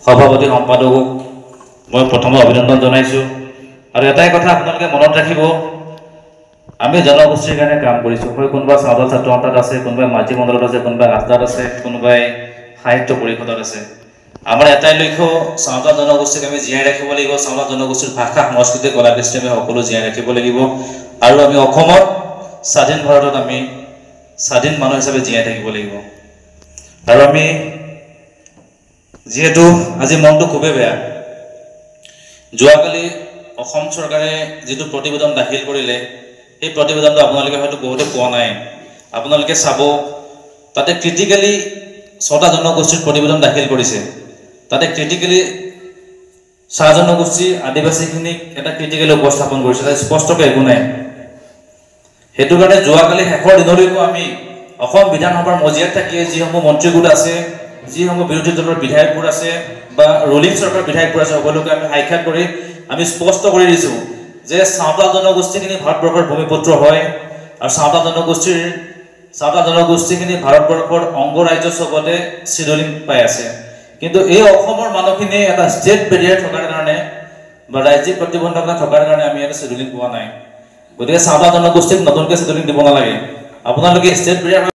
সভাপতি সম্পাদকক মই প্ৰথমে অভিনন্দন জনাইছোঁ। আৰু এটাই কথা আপোনালোকে মনত ৰাখিব, আমি জনগোষ্ঠীৰ কাৰণে কাম কৰিছোঁ। হয় কোনোবা চাওতাল ছাত্ৰ সন্থাত আছে, কোনোবাই মাঝি মণ্ডলত আছে, কোনোবাই আস্থাত আছে, কোনোবাই সাহিত্য পৰিষদত আছে। আমাৰ এটাই লক্ষ্য, চাওতাল জনগোষ্ঠীক আমি জীয়াই ৰাখিব লাগিব। চাওতাল জনগোষ্ঠীৰ ভাষা, সংস্কৃতি, কলা কৃষ্টি আমি সকলো জীয়াই ৰাখিব লাগিব। আৰু আমি অসমত স্বাধীন ভাৰতত আমি স্বাধীন মানুহ হিচাপে জীয়াই থাকিব লাগিব। আৰু আমি যিহেতু আজি মনটো খুবেই বেয়া, যোৱাকালি অসম চৰকাৰে যিটো প্ৰতিবেদন দাখিল কৰিলে, সেই প্ৰতিবেদনটো আপোনালোকে হয়তো বহুতে পোৱা নাই। আপোনালোকে চাব, তাতে ক্ৰিটিকেলি 6টা জনগোষ্ঠীৰ প্ৰতিবেদন দাখিল কৰিছে। তাতে ক্ৰিটিকেলি চাহ জনগোষ্ঠী আদিবাসীখিনিক এটা ক্ৰিটিকেলি উপস্থাপন কৰিছে, তাতে স্পষ্টকৈ একো নাই। সেইটো কাৰণে যোৱাকালি শেষৰ দিনলৈকো আমি অসম বিধানসভাৰ মজিয়াত থাকিয়ে যিসমূহ মন্ত্ৰীগোট আছে, যিসমূহ বিৰোধী দলৰ বিধায়কবোৰ আছে বা ৰুলিং চৰকাৰৰ বিধায়কবোৰ আছে, সকলোকে আমি সাক্ষাৎ কৰি আমি স্পষ্ট কৰি দিছোঁ যে চাওতাল জনগোষ্ঠীখিনি ভাৰতবৰ্ষৰ ভূমিপুত্ৰ হয় আৰু চাওতাল জনগোষ্ঠীখিনি ভাৰতবৰ্ষৰ অংগৰাজ্য চবতে চিডলিং পাই আছে। কিন্তু এই অসমৰ মানুহখিনিয়ে এটা ষ্টেট বেৰিয়াৰ থকাৰ কাৰণে বা ৰাজ্যিক প্ৰতিবন্ধকতা থকাৰ কাৰণে আমি এটা চিডলিং পোৱা নাই। গতিকে চাওতাল জনগোষ্ঠীক নতুনকৈ চিডলিং দিব নালাগে। আপোনালোকে ষ্টেট বেৰিয়াৰ